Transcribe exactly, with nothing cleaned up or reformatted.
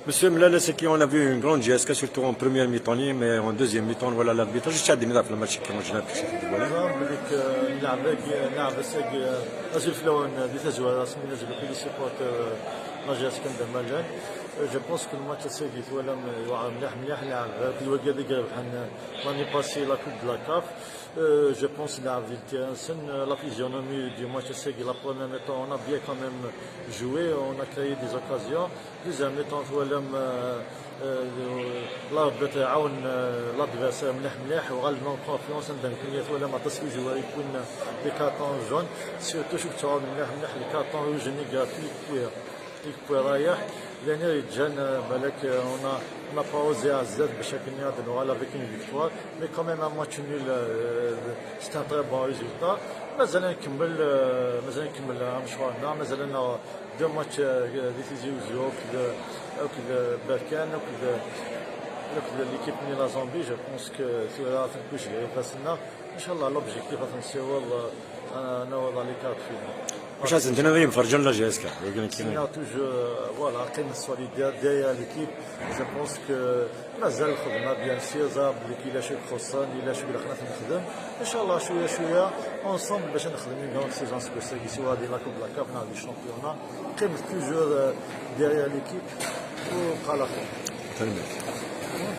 Monsieur Mlala, c'est qu'on a vu une grande J S K, surtout en première mi-temps, mais en deuxième mi-temps, voilà, l'arbitrage, je tiens à dire, le match qui ont joué, c'est que, voilà. نعم، بليك نلعب نلعب ساق ازول فلاون دي تزوار اسمي نزل كل سيبورت لا جي اس كان دمالان. جو بونس كو الماتش ساقي توالم يوعى مليح مليح لعب كل وقت اللي قرب حنا ماني باسي لا كوب دو لا كاف. Je pense لعب ديال التيران سن لا فيزيونومي دو ماتش ساقي لا بروميير ميتون اون ا بيان كان ميم جوي اون ا كريي دي زوكازيون. Deuxième mi-temps توالم لاربيت عاون لادفيرسير مليح مليح وغلبنا كونفيونس عندنا امكانيات ولا ما تصفي جواري يكون دي كارطون جون. سيرتو شفت عاون مليح مليح لي كارطون روج نيغاتيف كوير يكوي رايح. لاني ريتجان بالك اون ا اون ا با اوزي ازيد باش هكا نعاد نوال افيك اون فيكتوار. مي كون ميم ان ماتش نول سي ان تري بون ريزولتا. مازال نكمل مازال نكمل مشوارنا مازال لنا دو ماتش دي تيزي وزو كد كد بركان كد كد ليكيب ني لا زومبي. جو بونس كو ثورا تنكوش غير فاسنا ان شاء الله لوبجيكتيف غنسيوض نوض على لي كارت فينا. واش عاد انت ناوي فرجون لا جي اس كا؟ سينا توجور فوالا قيم السوليدير ديال ليكيب. جو بونس كو مازال الخدمه بيان سير زاب اللي كاين شي خصان الا شي خلينا نخدم ان شاء الله شويه شويه اونصومبل باش نخدم اون غراند سيزون سبيسيال كي سوا دي لا كوب لا كاب ناع دي شامبيونا. قيم توجور ديال ليكيب وبقى لا خير.